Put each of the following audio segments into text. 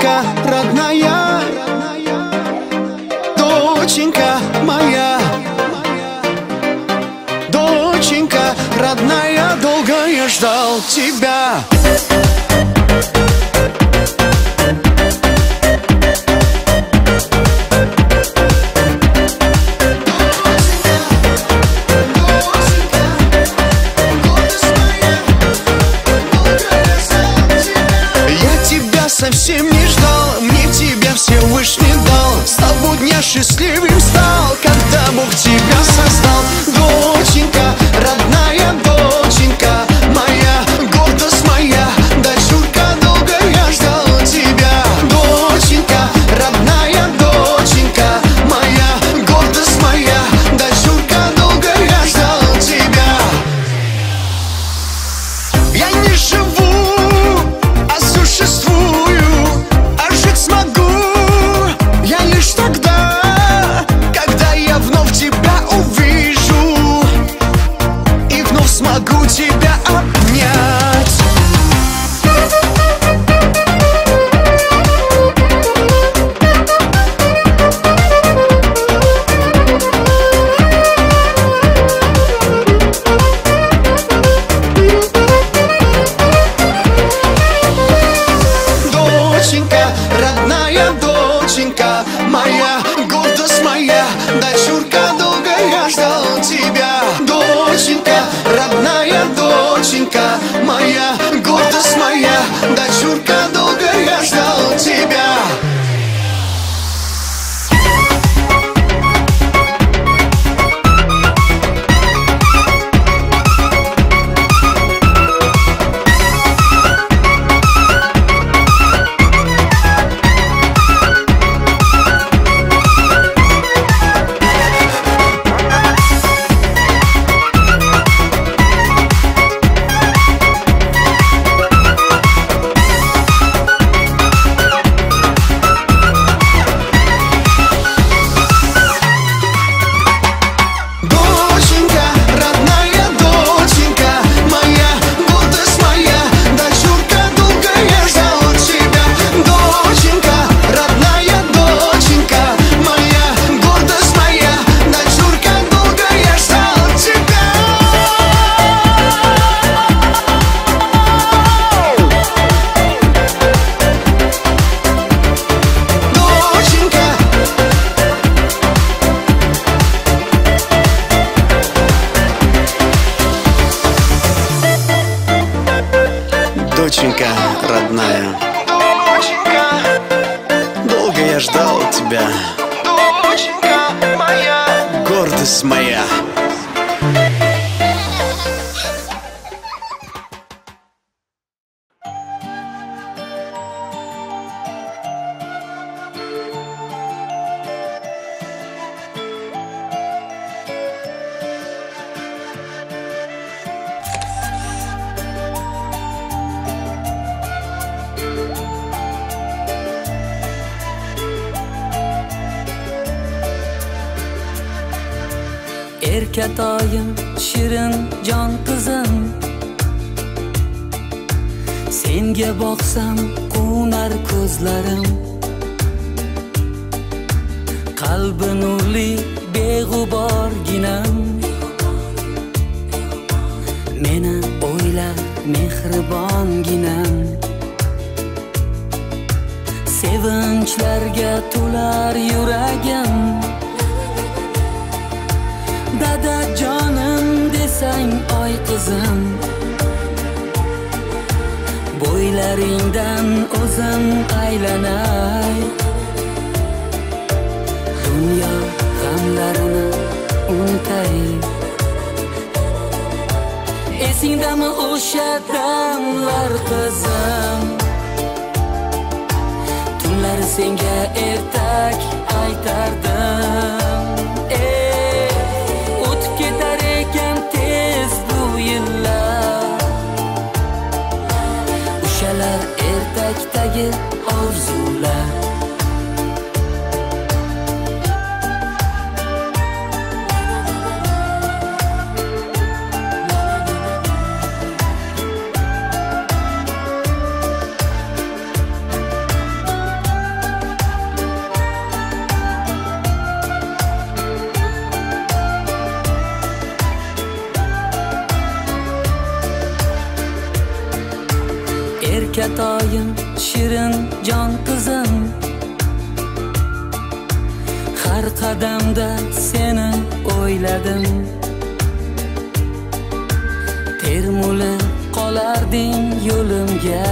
Доченька родная, доченька моя, доченька родная, долго я ждал тебя. Я тебя совсем не ждал, мне тебя Всевышний дал. С того дня счастливым стал, когда Бог тебя создал. Доченька, родная доченька моя, гордость моя, дочурка, долго я ждал тебя. Доченька, родная доченька моя, гордость моя, дочурка, долго я ждал тебя. Я не живу, а существую, а жить смогу я лишь тогда, когда я вновь тебя увижу и вновь смогу тебя обнять. Доченька, родная доченька моя, гордость моя, дочурка, долго я ждал тебя. Доченька, родная доченька моя, гордость моя, дочурка, долго я ждал тебя. Доченька, родная доченька моя, гордость моя, дочурка, долго я ждал тебя. Доченька, родная доченька моя, гордость моя, дочурка, долго я ждал тебя. Доченька. Доченька родная, доченька, долго я ждал тебя, доченька моя, гордость моя. Erkatoyim, shirin jon qizim, senga boqsam qunar ko'zlarim. Qalbi nurli beg'uborginam, meni o'yla mehribonginam. Sevinchlarga to'lar yuragim, dadajonim desang oy qizim, bo'ylaringdan o'zim aylanay. Dunyo g'amlarini unutay. Esingdami o'sha damlar qizim, tunlar senga ertak aytardim. O'tib ketar ekan tez bu yillar, o'shalar ertakdagi orzular. Har qadamda seni o'yladim. Termulib qolarding yo'limga.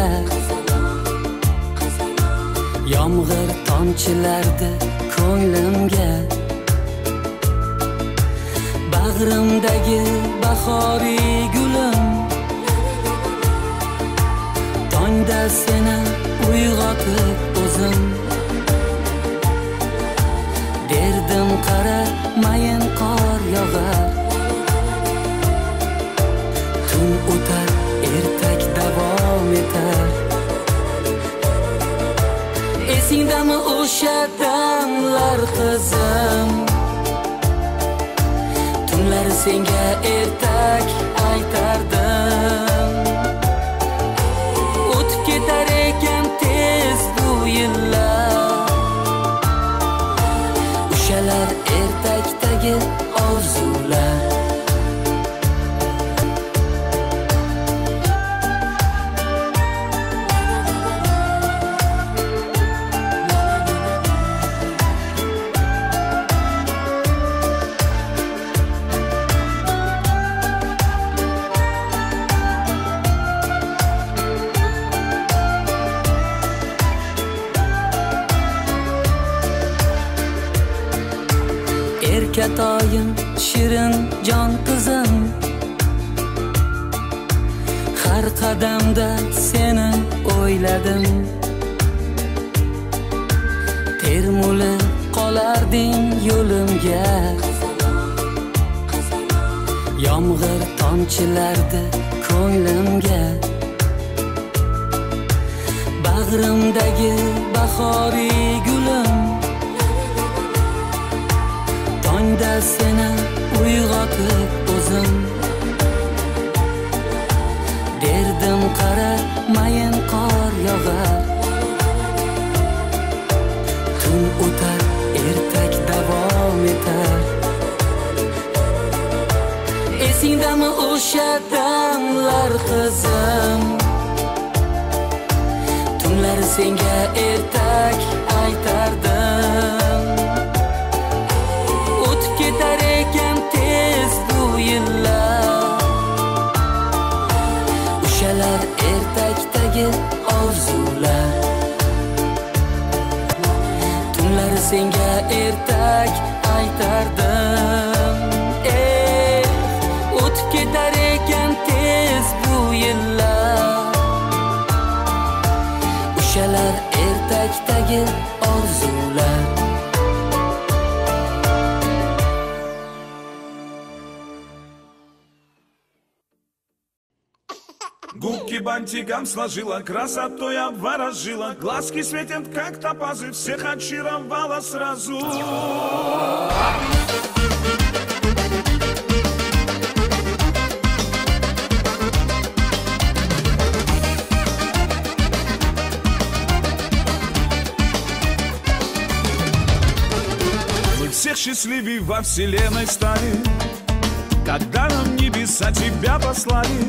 Yomg'ir tomchilardi ko'nglimga. Bag'rimdagi bahoriy gulim, tongda seni uyg'otib o'zim. Derdim qara mayin qor yog'ar, tun o'tar ertak davom etar. Esingdami o'sha damlar qizim, tunlar senga ertak aytardim. O'tib ketar ekan tez bu yillar, o'shalar ertakdagi orzular. Erkatoyim shirin jon qizim, har qadamda seni o'yladim. Termulib qolarding yo'limga, yomg'ir tomchilardi ko'nglimga. Bag'rimdagi bahoriy gulim, tongda seni uyg'otib o'zim. Derdim qara mayin qor yog'ar, tun o'tar ertak davom etar. Esingdami o'sha damlar qizim, tunlar senga ertak aytardim. O'tib ketar ekan tez bu yillar, o'shalar ertakdagi orzular. Tunlar senga ertak aytardim. Eh, o'tib ketar ekan tez bu yillar, o'shalar ertakdagi orzular. Губки бантиком сложила, красотой обворожила, глазки светят, как топазы, всех очаровала сразу. Мы всех счастливее во вселенной стали, когда нам небеса тебя послали.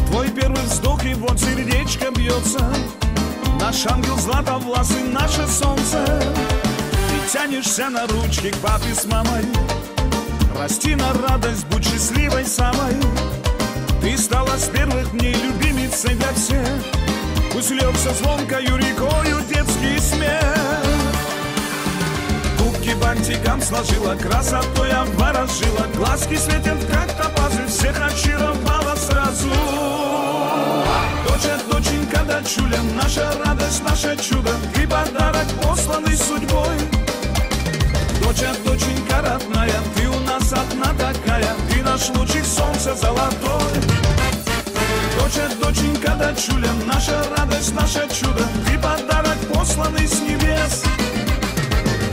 Твой первый вздох, и вот сердечко бьется, наш ангел златовласый, наше солнце. Ты тянешься на ручки к папе с мамой, расти на радость, будь счастливой самой. Ты стала с первых дней любимицей для всех, пусть льется звонкою рекою детский смех. Губки бантиком сложила, красотой обворожила, глазки светят, как топазы, всех очаровала сразу. Доча, доченька, дочуля, наша радость, наше чудо, ты подарок, посланный судьбой. Доча, доченька родная, ты у нас одна такая, ты наш лучик солнца золотой. Доча, доченька, дочуля, наша радость, наше чудо, ты подарок, посланный с небес.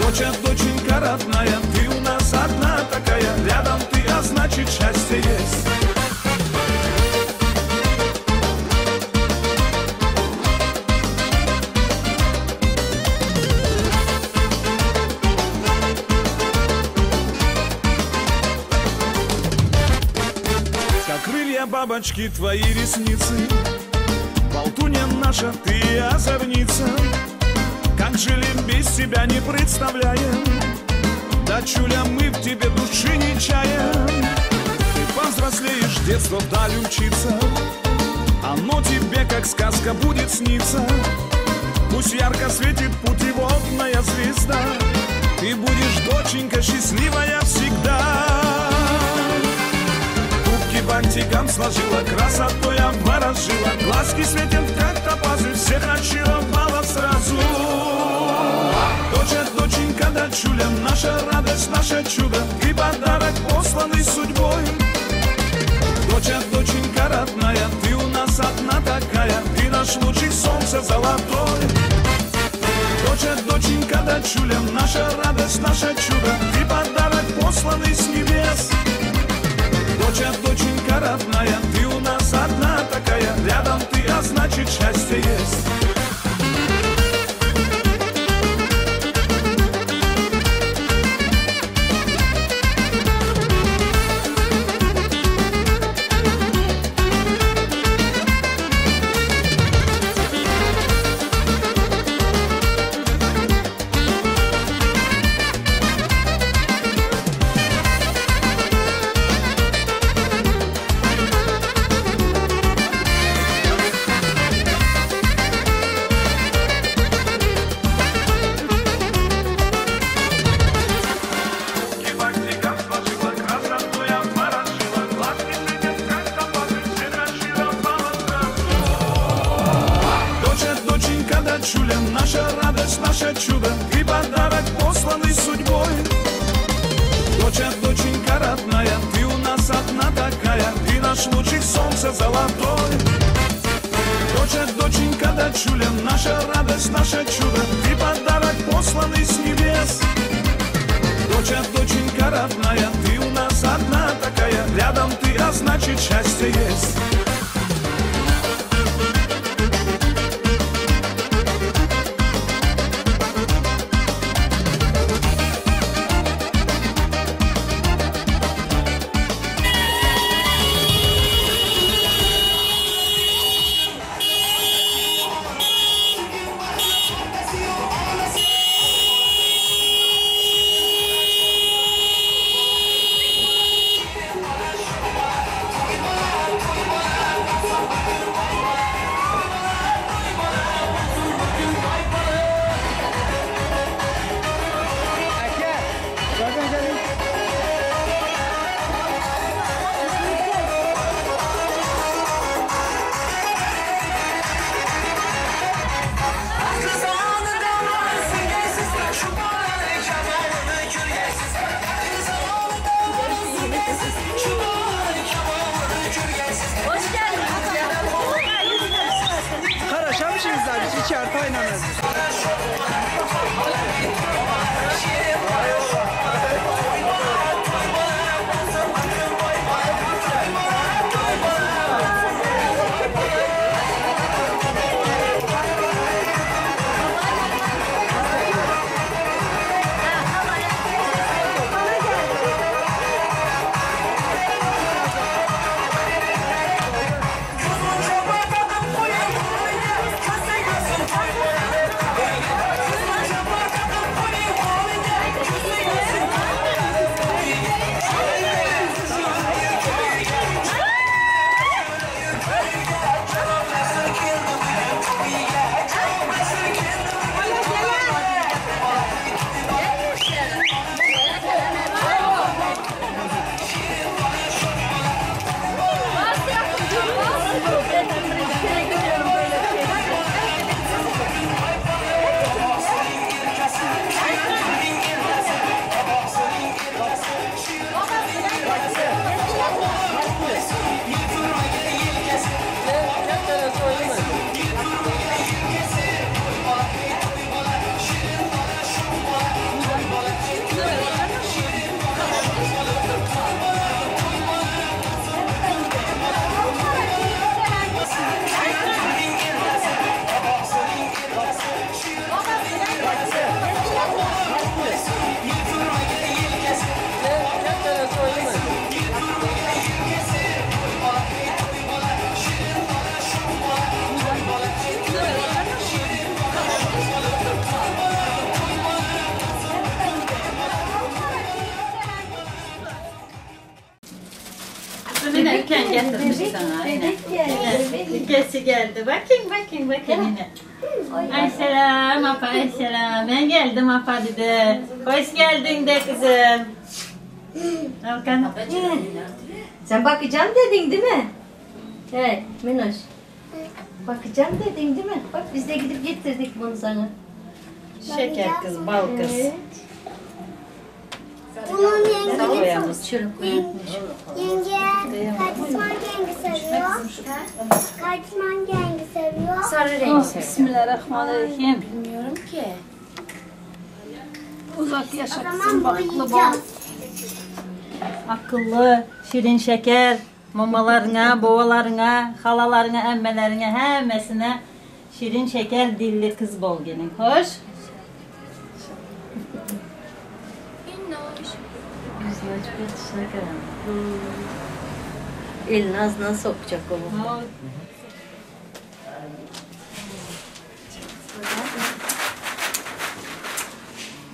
Доча, доченька родная, ты у нас одна такая, рядом ты, а значит счастье есть. Как крылья бабочки твои ресницы, болтунья наша, ты озорница. Как жили без тебя не представляем, Дочуля, мы в тебе души не чаем. Ты повзрослеешь, детство вдаль умчится. Оно тебе, как сказка, будет сниться. Пусть ярко светит путеводная звезда. Ты будешь, доченька, счастливая всегда. Губки бантиком сложила, красотой обворожила. Глазки светят, как топазы, всех очаровала сразу. Доча, доченька, дочуля, наша радость, наше чудо. Ты подарок, посланный судьбой. Доча, доченька родная, ты у нас одна такая. Ты наш лучик солнца золотой. Доча, доченька, дочуля, наша радость, наше чудо. Ты подарок, посланный с небес. Доча, доченька родная, ты у нас одна такая. Рядом ты, а значит счастье есть. Доча, доченька, дочуля, наша радость, наше чудо. Ты подарок, посланный судьбой. Доча, доченька родная, ты у нас одна такая. Ты наш лучик солнца золотой. Доча, доченька, дочуля, наша радость, наше чудо. Ты подарок, посланный с небес. Доча, доченька родная, ты у нас одна такая. Рядом ты, а значит счастье есть. Bye. Tüken getirmiş sana. Bebek geldi. Bebek. Tükesi geldi. Bakın bakın bakın yine. Ay selam apa ay selam. Ben geldim apa dedi. Hoş geldin de kızım. Alkan. Sen bakacağım dedin değil mi? Evet Minnoş. Bakacağım dedin değil mi? Bak biz de gidip getirdik bunu sana. Şeker kız, bal kız. Evet. Bunun rengini Koyalım. Şöyle koyalım. Yenge, kardeşim hangi rengi seviyor? Kardeşim hangi rengi seviyor? Sarı rengi Oh, seviyorum. Bismillahirrahmanirrahim. Bilmiyorum ki. Uzak yaşa O zaman kızım baklı bol. boyayacağız. Akıllı, şirin şeker, mamalarına, babalarına, halalarına, emmelerine, hemmesine şirin şeker dilli kız bol gelin. Hoş. Elini ağzına sokacak onu.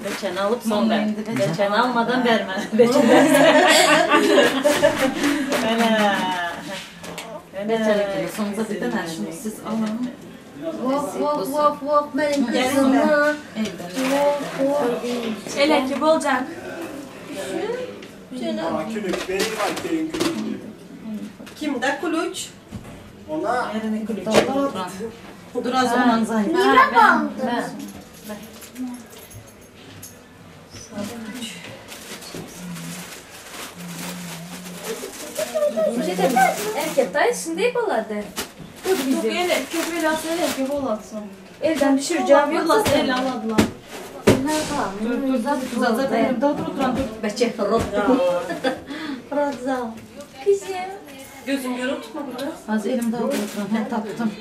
Beçen alıp son ver. Beçen almadan verme. Beçen Öyle. Öyle. Sonunda bir tane şunu siz alın. Vok vok vok vok benim kızım. Vok vok. Ele ki bolacak. Külük benim erkeğin külüğü. Kimde kuluç? Ona Dur az ondan zahit. Niye oldu? Erkek dayı şimdi boladı. Çok ele, köpeği alsa ele köpeği olasın. Evden düşüreceğim yoksa Yoksa ele aladılar. Beçe rot. Rotzal. Kızım. Gözüm görüp tutma burada. Az elimde oturan ben taktım.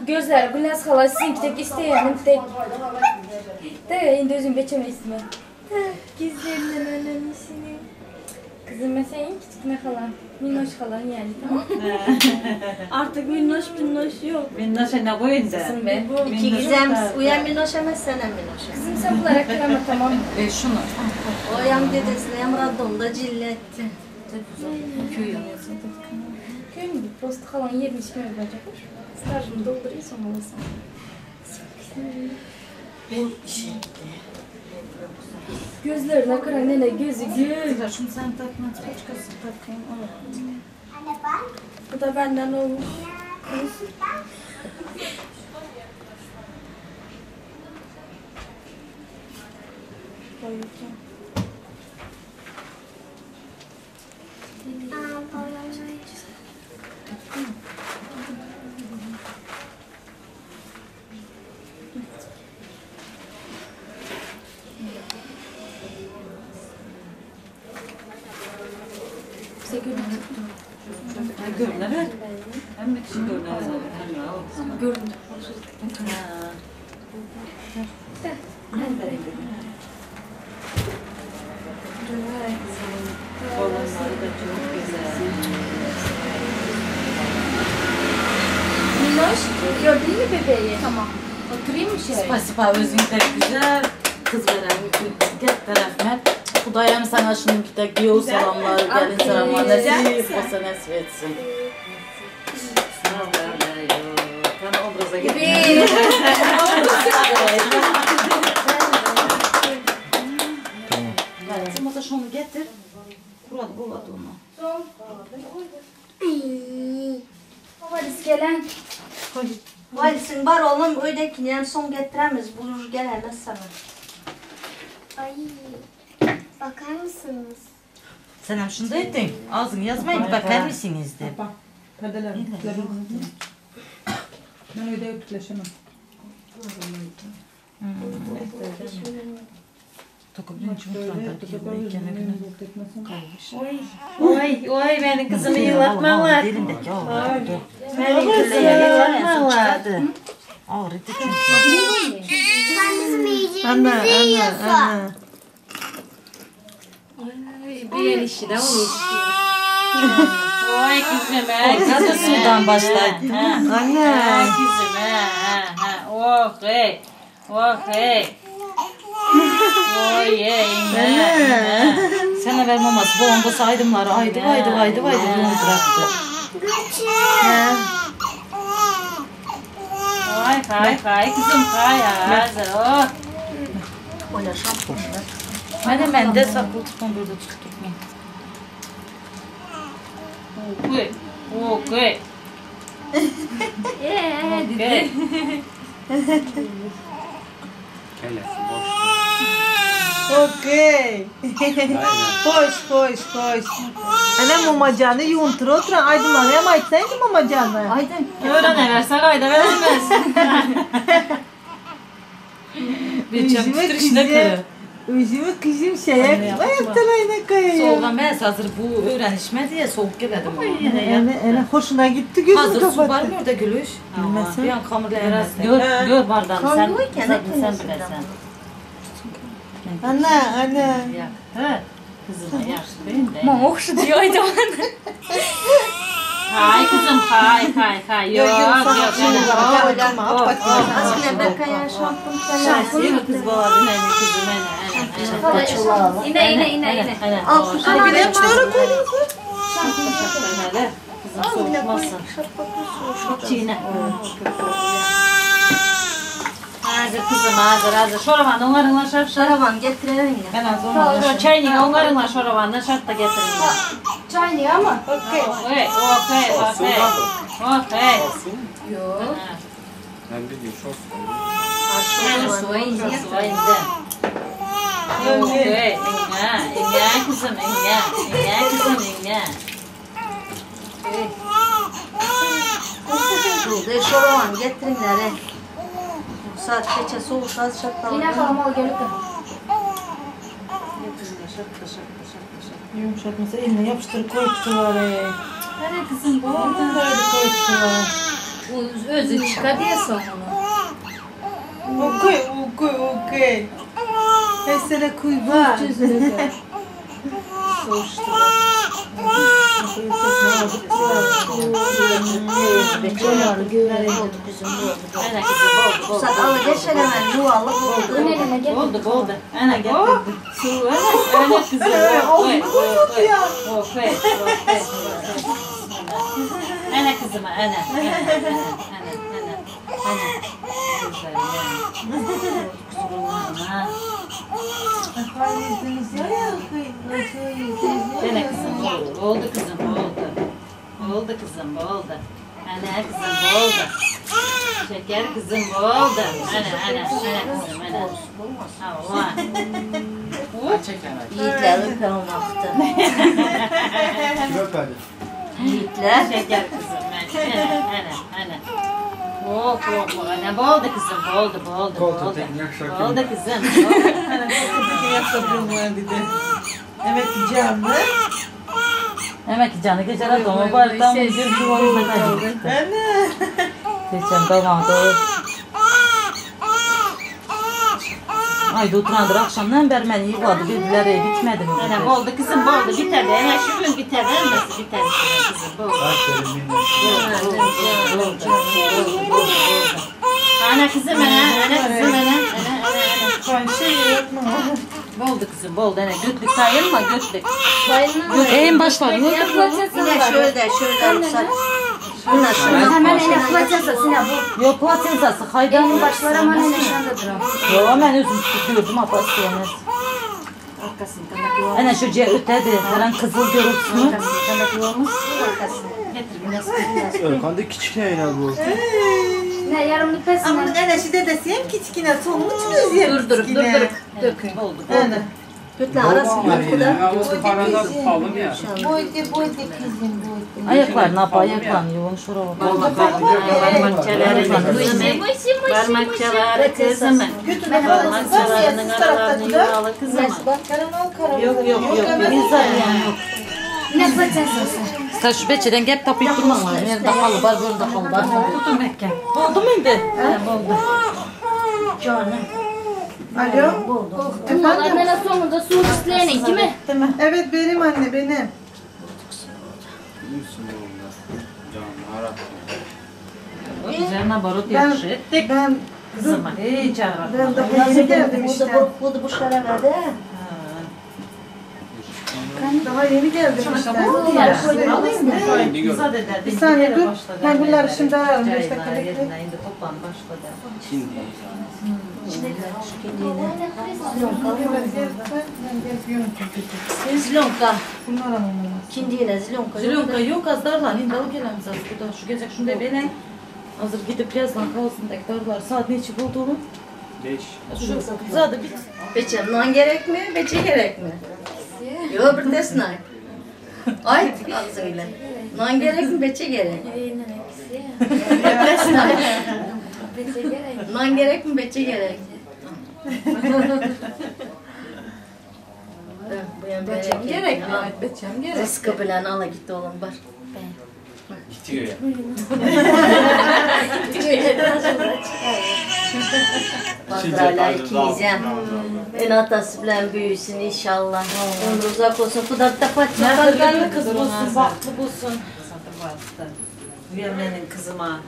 Gözler Gülnaz hala sizinki tek isteyenim tek. De indi özüm beçemezdim. Gizlerinden önemlisini. Kızım ben senin küçük hala. Minnoş halan yani tamam. Artık minnoş minnoş yok. Minnoş'a ne koyunca? Kızım be. İki gizem uyan Minnoş emez sen hem Minnoş. Kızım sen bunlara kırama tamam mı? E şunu. O yam dedesine hem radonda cilletti. Köy mü? Prosto halan yerini içmeye bacak. Stajımı doldurayım sonra alasın. Ben işe Gözlerine kıran nene gözü gül. Şunu sen takma. Başkası takayım. Anne bak. Bu da benden olmuş. Aa, boyamayı. Görünür. Hem de kişi görünür. Hem Görünür. Kolonları da çok güzel. Minnoş gördün mü bebeği? Tamam. Oturayım mı şöyle? Spasiba özün de güzel. Kız veren get rəhmət. Xudayam sana şunun bir də giyow salamları, gəlin salamları nəsib olsa nəsib etsin. Tam obraza getirdim. Tamam. Olsa şunu getir. Kurat buladı onu. Ay. Varis gelen. Valisin var oğlum öydekini hem son getiremez. Bulur gelemez sana. Ay. Bakar mısınız? Sen hem şunu da ettin. Ağzını yazmayın bakar mısınız de. Ben öyle öpükleşemem. Oy oy benim kızımı yılatmalar. Derindeki o. Benim kızımı yılatmalar. Ağrıdı çünkü. Sen bizim yiyeceğimizi yiyorsun. Bir el işi de olmuş. Oy kızım he. Nasıl sudan başladı? Anne. Kızım he he he. Oh hey. Oh hey. Oy hey. Sen evvel maması babam bu aydımları aydı aydı aydı aydı yumurtlattı. Hay hay hay kızım hay hazır. Oh. Ben de mende saklı tutmam burada tutturmam. Okey. Okey. Eee dedi. Kellesi boş. Okey. Hoş hoş hoş. Anam mamacanı yuntur oturan aydınlar hem aytsaydı mamacanı. Aydın. Öğreneversen kayda veremez. Bir çapıştır işine kırı. Üzümü kızım şeye ayaklarına kayıyor. Soğuğa mən hazır bu öğrenişmə diye soğuk geledim. Ene, ene hoşuna gitti gözünü Hazır su kapattı. var mı orada Gülüş? Bilmesem. Bir an kamurla yersin. Gör, gör bardağını sen. Kanlı iken Sen, hepiniz sen bilesen. Ana ana. Yaktı. Kızıma yaxşı değil de. Mama okşu diyor Aydın. Hay kızım hay hay hay. Yok yok. yok. Aslında ben kaya şampun Şansı kız baba nene kızım nene. İne ine ine ine. Al şu Bir de çorap koydum. Kızım soğutmasın. Çiğne. Hazır kızım hazır hazır. Şoravan onlarınla şarp şarp. Şaraban getirelim ya. Ben az onu Şu çayını onlarınla şoravanla şarp da getirin. Çay niye ama? Okey okey okey. Okey. Yok. Ben bilmiyorum şos. Su indi. Su indi. Okey. İnge inge kızım inge. İnge kızım inge. Şurada şoraban getirinler. he. Bu saat keçe soğuk az şartlar. Yine halam al gel öpün. Yumuşatması eline yapıştır koydular. Hadi kızım bu. Böyle koydular. Özü çıkar diye onu. Okey okey okey. Mesela kuyba. Oldu kızım oldu. Ana kızım oldu oldu. Saat al geç hemen yuvarlak oldu. Ön eline gel. Oldu oldu. Ana getirdi. Su ana ana kızım. Oldu koydu ya. Okey. Okey. Ana kızım ana. Ana ana ana. Ana. Güzel ya. Kusuruma. Ana kızım oldu. Oldu kızım oldu. Oldu kızım oldu. Ana kızım oldu. Şeker kızım oldu. Ana ana ana kızım ana. Allah. Yiğitler öpen olmaktı. Kim öperdi? Yiğitler. Şeker kızım ben. Ana ana ana. Oh oh oh ana boldu kızım boldu boldu Koltuğu boldu. tek yakışar. Oldu kızım. Oldu. Evet canlı. Demek ki canı geceler doğma bari tam bir bir oyuna gitti. Ana. Geçen davada. Ayda oturandır akşamdan beri beni yıkladı dediler ey bitmedi mi? Ana boldu kızım boldu biter. Ana şu gün biter. Nasıl biter kızım boldu. Aferin minnoş. Boldu boldu boldu boldu. Ana kızım ana ana kızım ana ana ana ana. Ben şey yapma. Boldu kızım boldu ana götlük sayılma götlük. En başlarını Yine şöyle şöyle ruhsat. Bunlar şundan. Hemen ene plaçasa sine bu. Yok platenzası haydan. Elin başları hemen ene şandadır o. Yo ben özüm gördüm apa isteyemez. Ana şu ce ötədir. Həran kızıl görürsün. Örkan da küçük ne yine bu? Ne yarım lüpes Ama bunun enesi dedesi hem kiçkine sonunu çözüyor. Durdurup durdurup dökün. Boldu boldu. Ana. Götle arasını kadar. O parada palım ya. Boydu boydu kızım boydu. Ayaklarını apa ayaklarını yoğun şura bak. Parmakçaları kızımın. Parmakçaları kızımın. Götüne balası var ya Parmakçalarının siz tarafta aralarını da. yuvalı kızımın. Karanal karanal. Yok yok yok. İnsan yani yok. Ne plaçasası. Sen şu beçeden gel tapıyıp durma. Yani dakalı var, böyle dakalı var. Tutun Mekke. Oldu mu indi? Oldu. Alo. Bunlar nene sonunda su isteyenin kimi? Evet benim anne benim. Bilirsin oğlum. Canım Arap. Üzerine barut yakışı ettik. Ben Kızıma. Ey çağırak. ben daha yeni geldim işte. Bu da bu şarabada. Daha yeni geldim işte. Bir saniye dur. Ben bunları şimdi ararım. 5 dakika bekle. Zilonka. Bunlar alınmaz. Kindiğine zilonka. Zilonka yok az darlan. Indi alıp gelemiz az. Bu da şu gece şunu da belen. Hazır gidip yazlan kalsın da darlar. Saat neçi buldu oğlum? 5. Şu zaten bit. Beçe nan gerek mi? Beçe gerek mi? Yok bir desene. Ay ağzın ile. Nan gerek mi? Beçe gerek. Bir desene. Nan gerek mi? Beçe gerek. Bu yan Beçem gerek mi? Al. Beçem gerek. Rızkı bilen ala gitti oğlum bar. Gitti ya. Bazılarla ikimizem. En atası bilen büyüsün inşallah. Ömrü uzak olsun. Kudak da patça Mehirli kız bulsun, bahtlı bulsun. Uyar benim kızıma.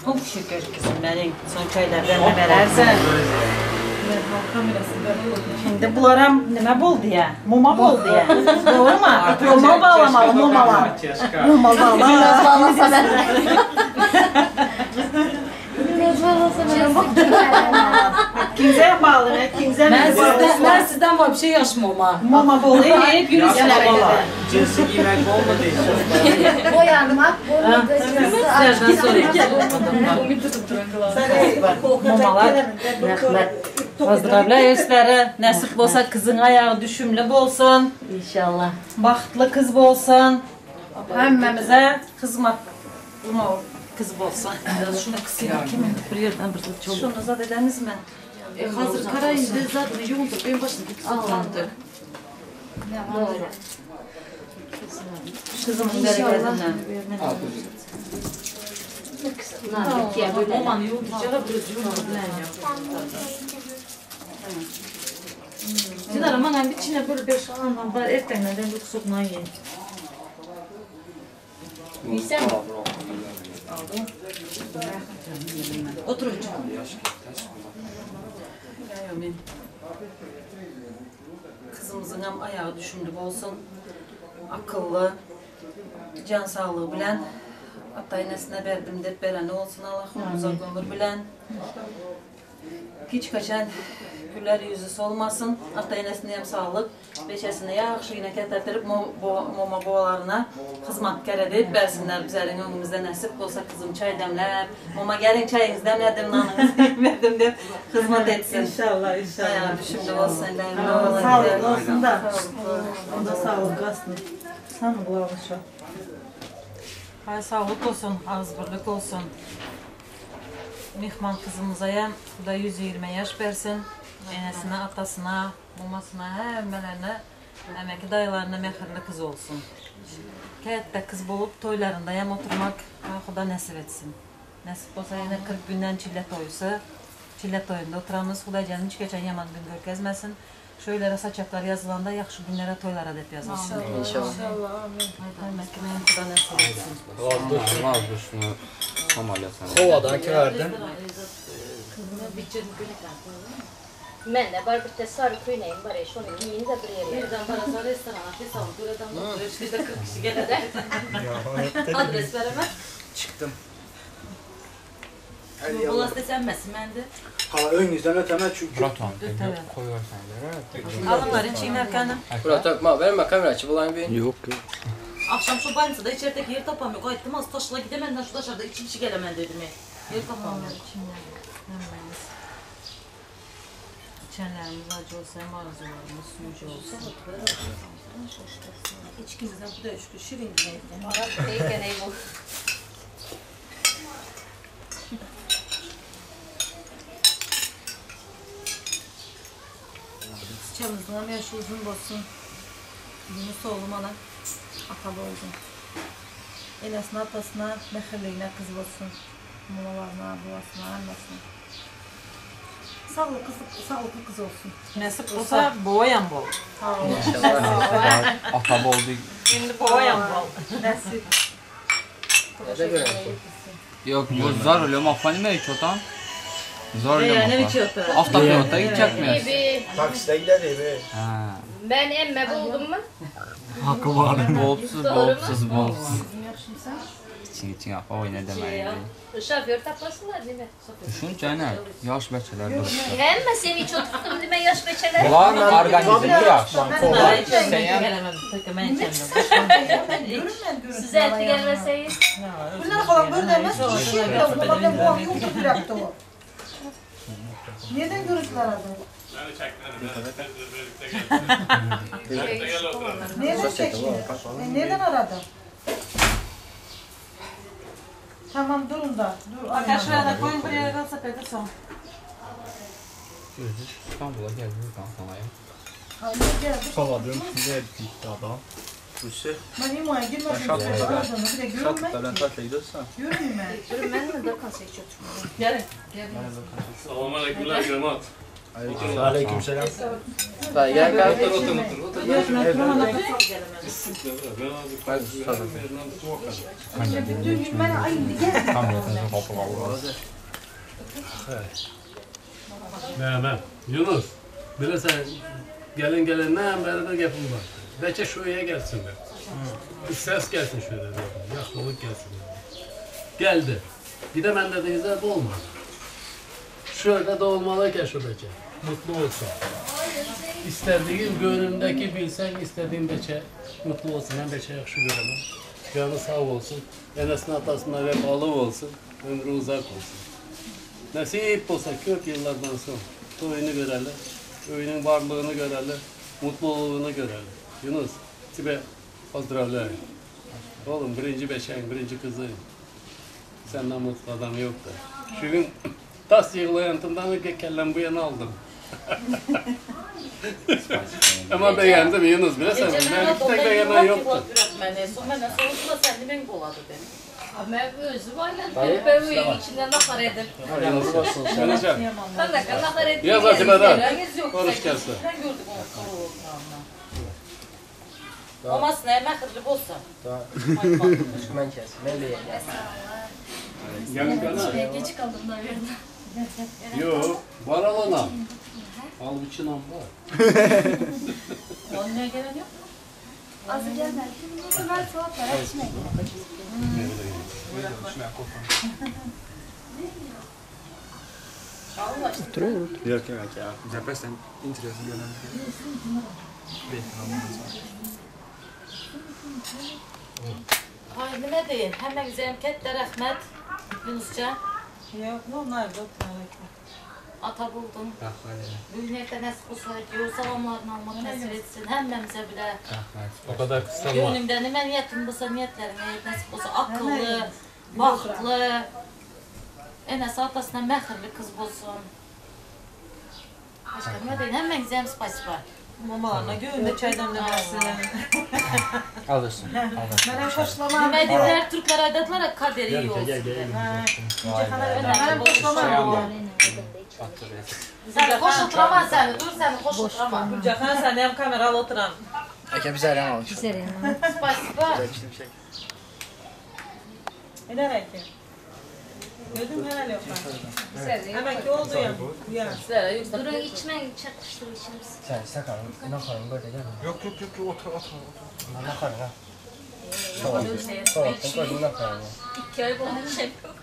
Çok şükür kızım benim son çaylardan verersen. Şimdi bularam nime boldu ya? Muma boldu ya. Doğru mu? Muma bağlamalı, mumalar. Muma Biraz bağlamalı. bağlasa ben. Biraz bağlasa ben. Kimse bağlı, ne? Kimse Ben sizden, ben sizden var bir şey yaşmam ha. Muma bolu hep yürüsün. Cinsi giymek olmadı hiç. Boyanmak, olmadı. Sizlerden sonra Mumalar. Rahmet. Поздравляю sizleri. Nasip bolsa kızın ayağı düşümlü bolsun. İnşallah. Baxtlı kız bolsun. Hemmemize hizmet kız bolsun. Şunu kısayım kimin bir yerden bir çoluk. Şunu zat edemiz mi? E, hazır kara indi zaten yoğundur. Benim başım gitti sandık. Doğru. Kızımın bereketinden. Nan ikiye bölelim. Aman yoğundur. Cevap biraz yoğundur bilen ya. Dinar aman ben bir çine böyle beş anlam var. Ertenden bir kusukla yiyin. Yiysen mi? Otur hocam. Amin. Kızımızın hem ayağı düşümlü olsun, akıllı, can sağlığı bilen, ata enesine verdim dep bereni olsun Allah'ım uzak ömür bilen. Hiç kaçan güller yüzü solmasın, ata enesine hem sağlık, beşesine yaxşı yine kettirip moma boğalarına hizmetkar edip versinler bizlerin önümüzde nasip olsa kızım çay demler, mama gelin çayınızı demledim, nanınızı verdim deyip hizmet etsin. İnşallah inşallah. Ayağı düşümlü olsun, ellerine olsun. Sağlıklı olsun da. Onda sağlık kalsın. Sen mi kulağını şu? Hay sağlık olsun, ağızbirlik olsun. Mihman kızımıza ya da 120 yaş versin. Enesine, atasına, mamasına, hemmelerine, emeki dayılarına mehirli kız olsun. Kayıtta kız bolup toylarında yam oturmak Xuda nasip etsin. Nasip olsa yine 40 günden çille toyusu. Çille toyunda oturamız. Xuda canım hiç geçen yaman gün görkezmesin. Şöyle saçaklar yazılanda yaxşı günlere toylara dep yazılsın. İnşallah. İnşallah amin. Demek ki benim Xuda nasip etsin. Vazgeçme. Ameliyat. Kovadan verdim. Ben de var bir de sarı köyneyim var ya şunu giyin de bir yere. Birden parası restorana hesabı göreden oturuyor. Şurada 40 kişi gelene. Adres veremem. Çıktım. Bulas desenmesin ben de. Hala ön yüzden öteme çünkü. Alınlar içinler kanım. Murat öpme, verme kamera açıp olayım bir. Yok yok. Akşam şu banyoda içerideki yer tapamıyor. Gayettim az taşla gidemem şu dışarıda içim içi gelemem dedim. Yer tapamıyor. Hemmemiz. İçenlerimiz acı olsa hem arzularımız suyucu olsun. İçkimizden bu da şükür şirin gibi. Teyken ey bu. Sıçamızın ama yaşı uzun olsun. Yunus oğlum ana atalı oldum. Enesine atasına, mehirliğine kız olsun. Mamalarına, babasına, annesine. Sağlıklı, sağlıklı kız olsun. Nasip olsa boğayan bol. Ata oldu. Şimdi boğayan bol. Nasip. Yok bu zar oluyor. Mafani mi çotan? Zor Ne yok. biçim oturar? Avtopilotda gidecek miyiz? Gibi. Takside gider be. Ha. Ben emme buldum mu? Hakkı var. Bolsuz, Doğru mu? bolsuz, bolsuz. İçin için apa oyna demeyin. Şoför tapasınlar değil mi? Düşüncene, yaş beçeler duruştu. Emme seni hiç oturttum değil mi yaş beçeler? Bunların organizmi yaş. Kola içseyem. Size eti gelmeseyiz. Bunlar falan böyle demez. İşi bile bu ben bu an yoktu bıraktı o. Neden görüntüler aldı? Nereden çekti? E, nereden aradı? Tamam durun da. Dur. Bak şuraya da koyun buraya da sepete son. İstanbul'a geldi kanka ya. Hayır geldi. Saladın ne bitti adam. Ben İmo'ya girmedim. Aradığını bir de görünmez ki. tatile gidiyorsan. Görünmez. Durun ben de kalsa hiç oturmadım. Gelin. Selamünaleyküm cemaat. Aleykümselam. Dayı gel gel. Otur otur otur. otur. Bütün gün ben ay gel. Mehmet, Yunus, bilirsen gelin gelenden beri bir gapim var. Belki şuraya gelsinler. Bir ses gelsin şöyle dedim. Yaxşılık gelsin. Dedim. Geldi. Bir de ben dediğinizde de olmadı. Şöyle de olmalı ki şuradaki. Mutlu olsun. İstediğin gönlündeki bilsen istediğin beçe mutlu olsun. Ben beçe yaxşı göremem. Canı sağ olsun. Enesinin atasına vefalı olsun. Ömrü uzak olsun. Nasip olsa kök yıllardan sonra toyunu görelim, öyünün varlığını görelim, mutluluğunu görelim. Yunus, tibe pozdravляю. Oğlum birinci beşen, birinci kızıyım. Senden mutlu adam yoktu. Şu gün tas yığlayantımdan kellem bu yana aldım. Ama beğendim Yunus bilesen. Ben bir tek beğenen yoktu. Beni, son ben soğutma sen de ben koladı beni. Ama özü var lan. Dayı, Ben bu evin içinde nahar edip. Yunuscan. Ben de nahar edip. Yaz Atiba'dan. Yeriniz yok. Konuş gelse. Ben gördüm onu soru olsam. Olmaz ne məhırlı olsa. Ben kes. Ben de yiyeyim. Gelin gene. Geç kaldım da verdim. Yok, var alana. Al biçinan var. Olmaya gelen yok mu? Azı gelmedi. Ben soğuk var. İçmeyin. Yok yok ya. Zaten interesi gelen. Ay nime deyin? Hemmenizə katta rahmat. Yunuscan, Yok ne onlar da oturalım. ata buldum. Bugünlərdə nəsib olsa, yol salamlarını almaq nəsib etsin. Hemməmizə bilə. O kadar kısalma. Gönlümdə nə niyyətim bolsa, niyyətlərimə nəsib olsa, akıllı, baxtlı, enəsi atasına məxirli qız bolsun. Başqa nə deyin? Hemmenizə hem spasiba. Mamalarına göğünde çay demlemesin. Alırsın. Mənə şaşlama. Nime deyirlər, Türklər aydadılar, kaderi Gel iyi olsun. gel gel. Mənim xoşlamam. Səni xoş oturamaz səni, dur səni xoş oturamaz. Gülcahan sen hem kameralı oturan. Eke bize eren almış. Spasiba. Eder ki. Gördün mü helal yok. Hemen ki oldu ya. Ya. Durun içmeyin çakıştır içimiz. Sen sakalın, nakarın böyle gel. Yok yok yok otur otur otur. Nakarın ha. Soğuktan koydum nakarın. İki ay boyunca şey yok.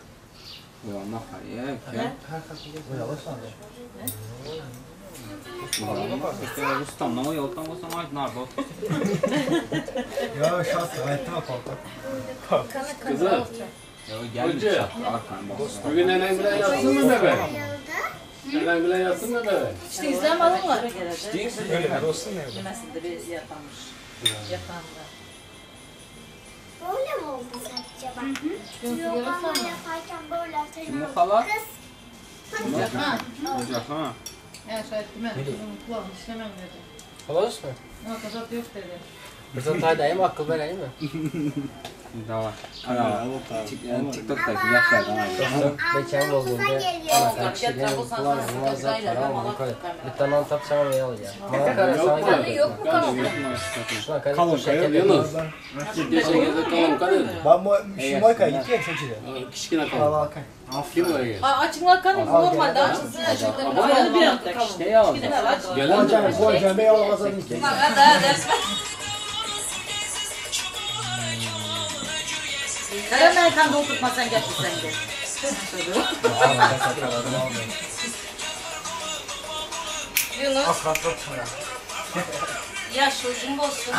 Ya nakar ya. Rustamdan o yoldan olsam ay nerede otur? Ya şat hayatta kalk. Kızım, Ya gelmiş Hoca. çattı arkan baksana. bugün enen bilen yatsın mı bebe? Enen bilen yatsın mı bebe? İşte izləm alırlar. Öyle olsun ne öyle. Demesinde bir yatanmış. Yatağında. Böyle mi oldu acaba? Yok ama yaparken böyle Kim bu atacağım. hala? Kız. Hoca ha. Ya şahit değil mi? Kızım kulağını işlemem dedi. Halas mı? Ne kadar yok dedi. Bir zat aýdaýyn, akyl bereýinmi? Dawa. TikTok'taki yaşlardan ayrı. Dostum, beçen bolduğunda ana kişiden pul alma, zat para alma, koy. Bir tane tapsam oraya al ya. Bana kara sana geldi. Yok mu kalın? Şuna kadar Kalın şeker kaya, yok. Yunus. Geçen gece kalın dedi. Ben bu Şimayka gittim seçili. Kiçkine kalın. Kim oraya geldi? Açınlar kanı normalde açılsın. Ama Bir hafta İşte ya. Gelen mi? Bu cembe yalamazlar değil ki. Karamen kan doldurtmasan getirsen de. Yunus Asfalt yaş uzun olsun.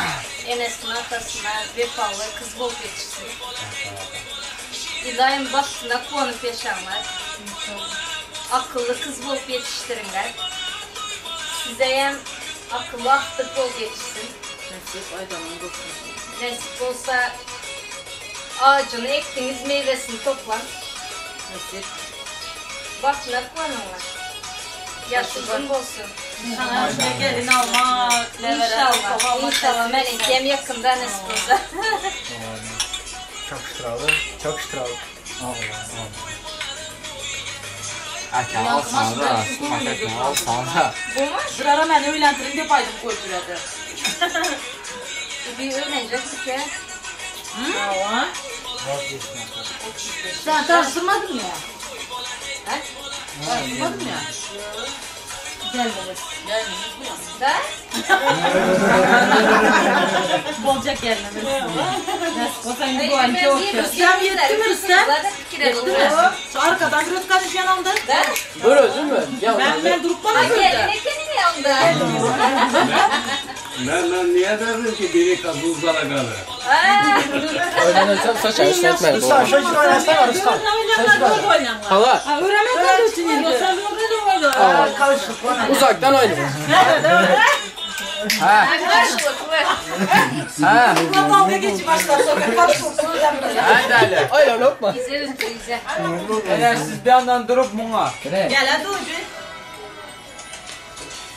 Enesine atasına vefalı kız bol yetişsin. İlayim baktığına kuanıp yaşanlar. Akıllı kız bolup yetiştirinler. Size hem akıllı aktık bol yetişsin. Nasip aydanın olsun. Nasip olsa ağacını ektiniz meyvesini toplan. Nasip. Baktığına kuanınlar. Yaş uzun olsun. Sana işte gelin almak, ne veren, İnşallah, inşallah. Benimki hem yakında nasip olsa. Çakıştıralım, çakıştıralım. Aka alsana da. Aka alsana da. Bu mu? Bir ara məni öyləndirin deyə baydım qoyub bilədir. Bir öğrenecek ki. Aa. Sen tanıştırmadın ya. He? Tanıştırmadın ya. Gelmeniz. Gelmeniz bu yana. Da? Bolcak gelmeniz. Nasip olsa indi bu Ay, anki ben orta. niye Rüstem yetti mi Rüstem? Zaten fikir Yetti mi? Şu arkadan bir ötkanış yanımda. Da? Buyur özün mü? Ya Ben durup bana Ay gördü. gelin ekeni yanında. Ben niye dedim ki biri buzlara kalır. Aa, Öğrenirsem saç arasını etme. Ruslan, şaşır oynasana Ruslan. Hala Öğrenmek için indi. Karışık bana. uzaktan oyna. Ha. karşılıklı. Ha. Dalga geçip başlar sonra karışık. Hadi hadi. Öyle lokma. Güzel güzel. Eğer siz bir yandan durup buna. Gel hadi ucu.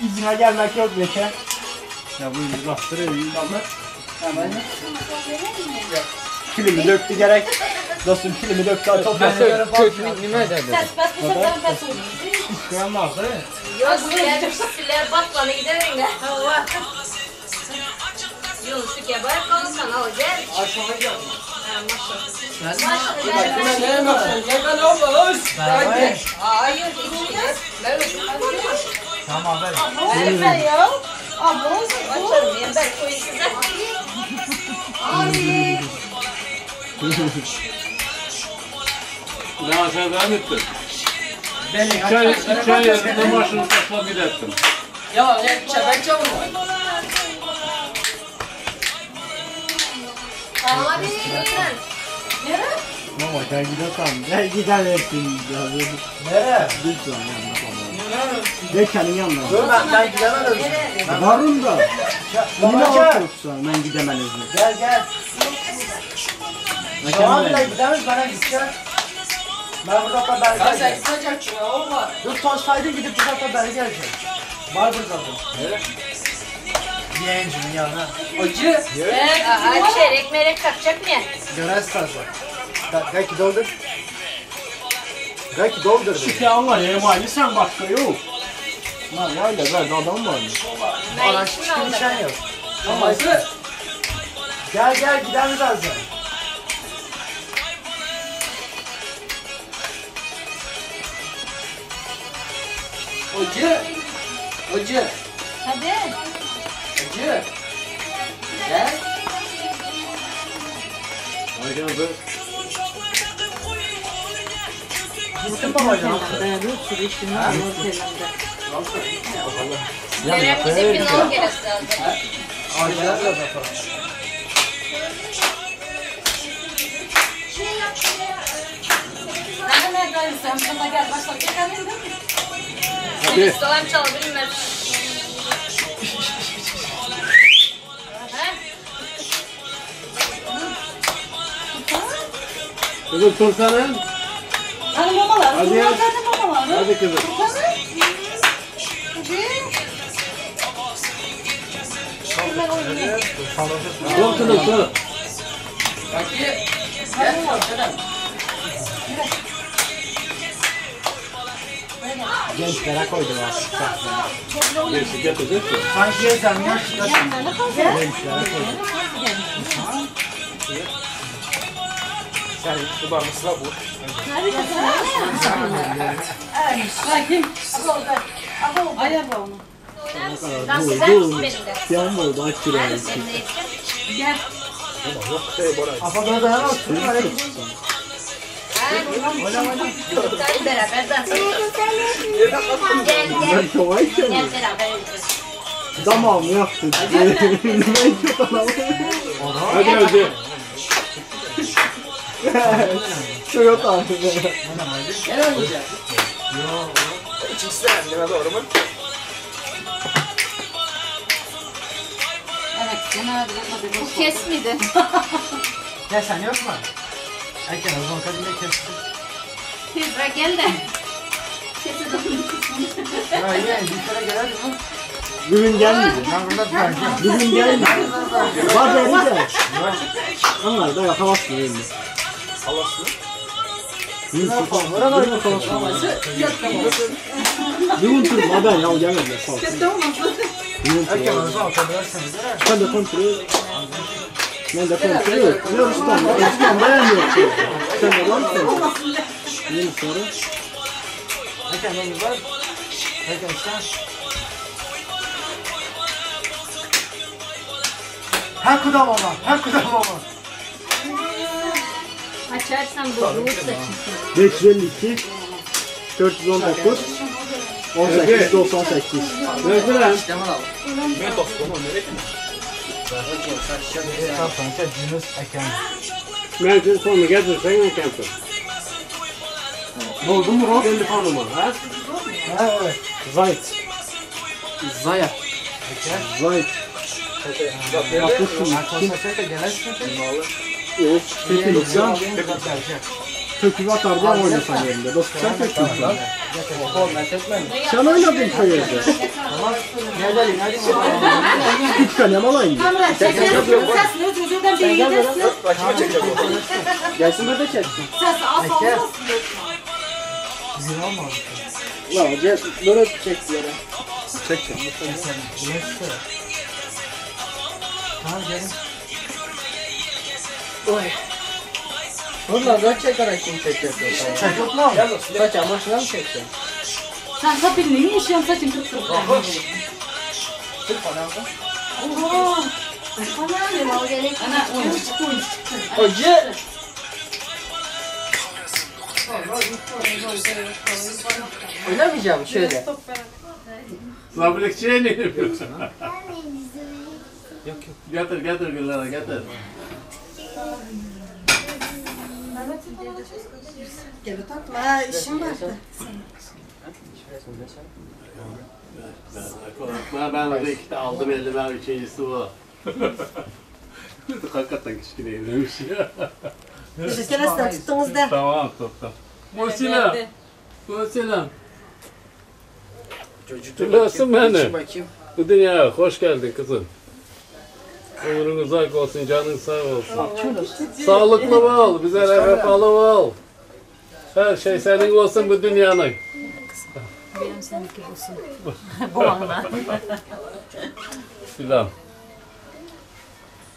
İzine gelmek yok Beke. Ya bu bastırıyor. Kilimi döktü gerek. Dostum kilimi döktü. Topla. Kökünü nime ederdi? Ses bas bu sefer pes olur. Yok gel siler batmanı gidelim de. Yunus'u geber kalsan al gel. Ha, maşallah. Maşallah. Ne bakıyorsun? Ne ben olma. Hadi. Hayır, içeceğiz. Ben Tamam ver. Ben ya. Abla Açarım ya, ben koyayım size. Abi. Ben aşağıdan ettim. İki ay yarısında maşını taşla bir ettim. Ya ne çabuk çabuk. Abi götürün. Mama sen gidiyorsan gel gidersin. Nereye? Lütfen Bekenin yanına. Dur ben gidemem özüm. Varım da. Baba Yine gel. otursan ben gidemem özüm. Gel gel. Tamam bile gidemez bana gideceğim. Ben burada da beri Sen geleceğim. gideceksin olma. Dur tostaydın gidip burada da beri geleceğim. Var burada da. Nereye? Yeğencimin yanına. Acı. Aha, çeyrek merek kalkacak mı ya? Görez tarzı. Belki doldur. Belki doldur. Şike var ya emayi sen başka yok. Lan ya öyle ben adam var mı? Ben Hiç içim aldım. şey yok. Ama Gel gel gidelim birazdan. Acı. Acı. Hadi. Acı. Gel. Gittin babacan. Kerem bize final gelesi lazım. Ben de nereden sen bana gel başla. Gel hadi. Hadi. Salam çal bilmem. Ha? Kızım tursana. Hani mamalar. Hadi Hadi ya. Hadi mamalar. Hadi kızım. Hadi. Oturun otur. Gençlere koydular. Gerisi getirecek mi? Sanki sen yaşlıdasın. Gençlere koydular. Sen bu mısra bu. Bakayım. Yan oldu aç Gel. Afa böyle dayanamaz. Beraber dans Gel gel. Ben kolay Gel beraber oynayalım. Damağımı yaktı. Ben çok anlamadım. Hadi hadi. Çok utandım. Gel oynayacağım. İkincisi de nime doğru mu? Evet, gene Bu kes miydi? Gel sen yok mu? Erken o zaman kadın da kesti. Tezra gel de. Kesi dokundu. Ya yeğen bir kere gelelim mi? Bugün gelmedi. Ben burada duracağım. Bugün gelmedi. Var beri de. Onlar da havasını yendi. Havasını. Bugün tur haber ya gelmedi. Sağ olsun. Bugün tur. Erken o zaman oturabilirsiniz değil mi? Sen de kontrol. Ben de kontrol yok. Ne Rustam? Rustam dayanmıyor. Sen de var mısın? Yeni soru. Erken ben var. Erken sen. Ha kudam ama, ha kudam ama. Açarsan bozulur saçın. 552 419 18 98. Gözlem. Ben dostum o nereye? Sen Yunus Eken. Ben sonu getirsen ben kendim. Oldu mu Rob? Kendi fonumu ha? Ha evet. Zayt. Zaya. Zayt. O Töküp atardı ama oynasan yerinde. Dostum sen töküp Sen oynadın köy yerde. Hiç kalem alayım. Kamera çeker. Sesini özürden bir gidersin. Rakime çekecek o. Gelsin burada çeksin. Ses az olmasın. Lan gel böyle çekti yere. Çek çek. Tamam gelin. Oy. Bunlar da çekerek kim çekiyor? Çek yok mu? Saç amaçla mı çekti? Sen sapın neyi yaşıyorsun saçın kıpkırmızı. Oha. Ana oyuncu çıktı oyuncu çıktı. Hoca. Oynamayacağım şöyle. Zablikçiye ne yapıyorsun? Getir getir Güllara getir. Gel tatlım. Ha işim vardı. Ben, ben de iki de aldım elime üçüncüsü bu. Hakikaten kiçkine ya. Teşekkür tuttunuz da. Tamam tuttum. Musila. Musila. Nasılsın beni? Bakayım. Bu dünyaya hoş geldin kızım. Ömrün uzak olsun, canın sağ olsun. Sağlıklı ol, bize vefalı ol. Her şey senin olsun bu dünyanın. Benim seninki olsun. Boğanla. Selam.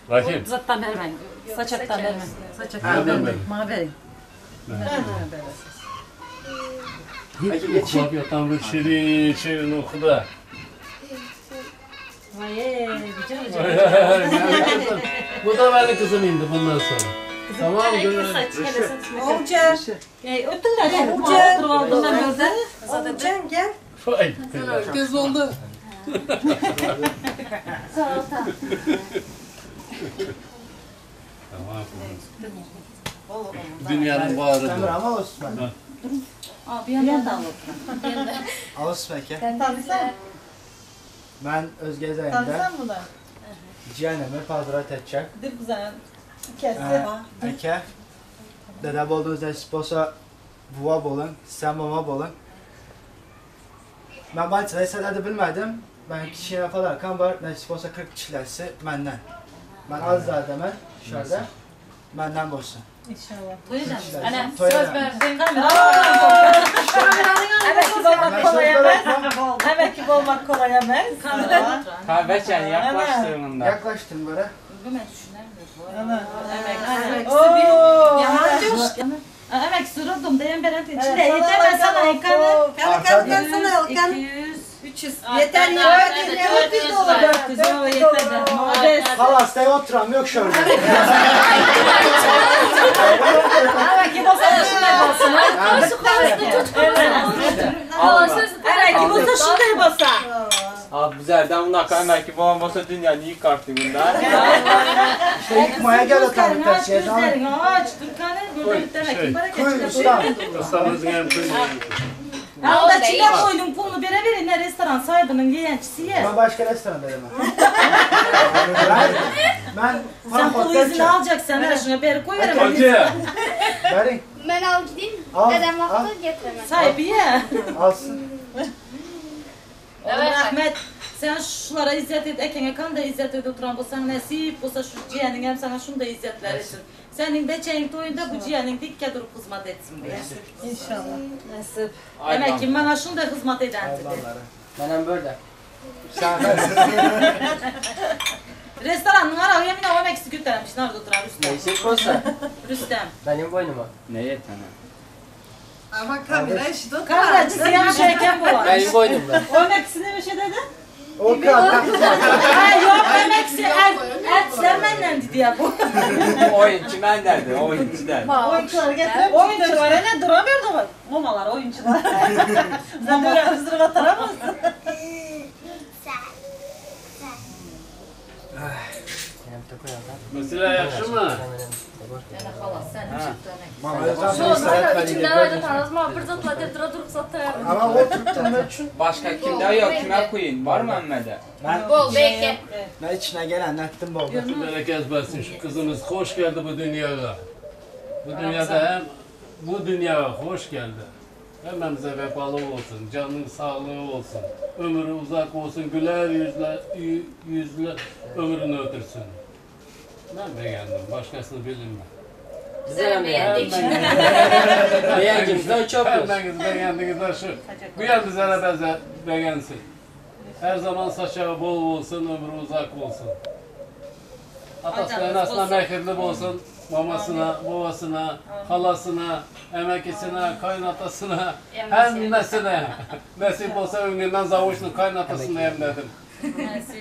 Rahim. Zattan vermen. Saçaktan vermen. Saçaktan Nereden vermen. verin? Bana verin. Uxlab yatan bir şirin şirin oxuda. Vay bıcır bıcır. Bu da benim kızım indi bundan sonra. Tamam gönül. Olcan. Ötürler. Olcan. Oturup aldım ben gözden. Olcan gel. Vay. Tez oldu. Tamam. Dünyanın bağrıdır. Ama Osman. Aa, bir yandan da al otur. Osman ki. Tanısan, Ben Özge Zayım'da tanısan bunu. Cihaneme pazara tedcek. Dir güzel. Kesi. Eke. Dede bolduğunuz nasip olsa buva bolun, sen mama bolun. Ben Balça'da de bilmedim. Ben kiçiğine padarkam var. Nasip olsa 40 çilesi benden. Ben az daha demem. Şöyle. Benden bolsun. İnşallah. Toy edemiz. Ana, Toy söz edemiz. verdin. Əmək olmaq kolay eməz. Əmək olmaq kolay eməz. Kahve yaklaştırın bunda. Yaklaştım böyle. Ana. Əmək Oo. bir yalan coş. Əmək sürürdüm deyən bərən içində yeter sana ekanı. Artar Kalk sana Alkan. 200 300. Yeter ya. 400 olur. 400 o yeter de. Modest. Halas da oturam yok şöyle. Əmək olsa da şunday bolsun. Əmək olsa şunday bolsa. Abi bizlerden bundan kaymak ki babam olsa dünyanın iyi kartı bunlar. İşte yıkmaya gel oturam bir Aç şey. gözlerini aç. Türkan'ı burada bir tane kim para Koy geçti. ustam. Ustamızın hem koyun. Ha o da çile koydum pulunu bere verin ne restoran sahibinin yeğençisi ye. Ben başka restoran dedim. Ben, ben Sen pulu parahodda izini alacaksın ha şuna beri koy veremem. Hacı. Verin. Ben al gideyim. Al, Dedem al. vakti getiremez. Sahibi ye. Alsın. Evet. Rahmet sen şulara izzet et, ekene kan da izzet et oturan bolsan nasip olsa şu ciğerin hem sana şunu da izzetler etsin. Senin beçeğin toyunda bu ciğerin dikke durup hizmet etsin diye. İnşallah. Nəsib. Demek ki bana şunu da hizmet eden dedi. Mənim böyle. Sen Restoranın ara yemin o emeksi götürmüş. Nerede oturan Rüstem? Neyse olsa Rüstem. benim boynuma. Ne yetene? Ama kamera işi de Kameracısı yanlış erken bu var. Benim boynumda. O əməksini bir şey dedi? O kadar. Ha yok emeksi er, ertler benden dedi ya bu. Oyuncu ben derdi, oyuncu derdi. Oyuncuları getirip Oyunculara ne duramıyordu? Mamalar oyuncular. Sen böyle hızlı kataramazsın. Mesela yaxşı mı? Ama oturttum ben için. Başka kimde yok, kime koyun? Var mı emmede? Ben, Bol belki. ben içine gelen ettim bol. Bereket versin şu kızımız hoş geldi bu dünyaya. Bu dünyada hem bu dünyaya hoş geldi. Hemmemize vefalı olsun, canın sağlığı olsun, ömrü uzak olsun, güler yüzle, yüzle ömrünü ötürsün. Ben beğendim, başkasını bilinmem. Bize de beğendik. Beğendimizden çok olsun. Hemmeniz beğendiniz şu. Bu yer bizlere benzer, beğensin. Her zaman saçağı bol olsun, ömrü uzak olsun. Atasına, anasına mehirli olsun, mamasına, babasına, halasına, emekisine, kaynatasına, hemmesine. Nasip olsa ömründen zavuşlu kaynatasını emledim.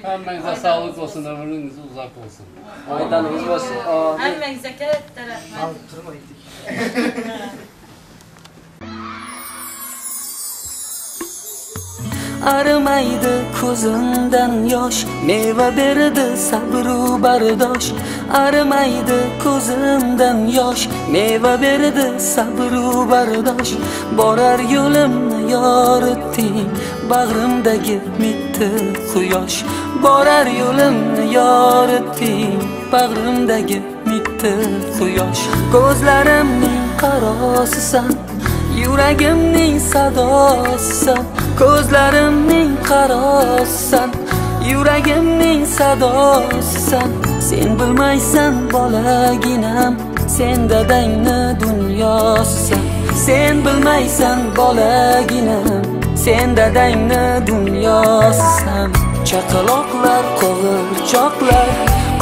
Hemmenize sağlık olsun, ömrünüz uzak olsun. Aydanımız olsun. Amin. Hemmenize kette rahmet. Al turma gittik. Arimaydi ko'zimdan yosh Meva berdi sabru bardosh Arimaydi ko'zimdan yosh Meva berdi sabru bardosh Borar yo'limni yoritding Bag'rimdagi mitti quyosh Borar yo'limni yoritding Bag'rimdagi mitti quyosh Ko'zlarimning qarosisan Yuragimning sadosisan Ko'zlarimning qarosisan Yuragimning sadosisan Sen bilmaysan bolaginam Sen dadangni dunyosisan Sen bilmaysan bolaginam Sen dadangni dunyosisan Chaqaloqlar qo'g'irchoqlar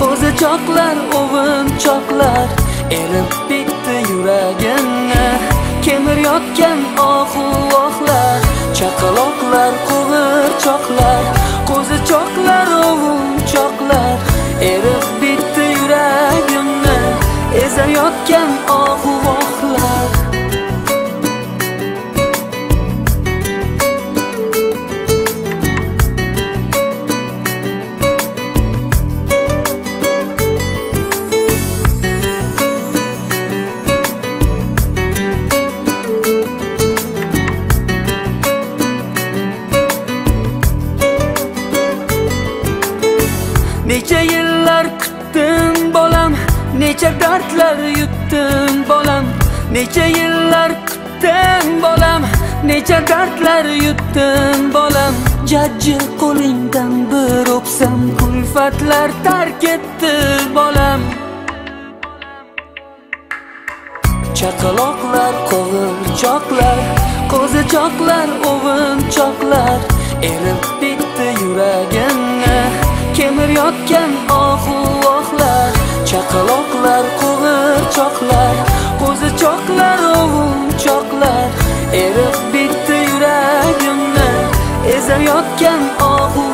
Qo'zichoqlar o'g'inchoqlar Erib bitdi yuragimni Kemirayotgan ohu ohlar Chaqaloqlar qo'g'irchoqlar Qo'zichoqlar o'g'inchoqlar Erib bitdi yuragimni Ezayotgan ohu ohlar Necha yillar kutdim bolam, necha dardlar yutdim bolam. Necha yillar kutdim bolam, necha dardlar yutdim bolam. Jajji qo'lingdan bir o'psam, kulfatlar tark etdi bolam. Chaqaloqlar, qo'g'irchoqlar, qo'zichoqlar, o'g'inchoqlar, erib bitdi yuragimni kemirayotgan ohu ohlar. Chaqaloqlar, qo'g'irchoqlar, qo'zichoqlar, o'g'inchoqlar, erib bitdi yuragimni ezayotgan ohu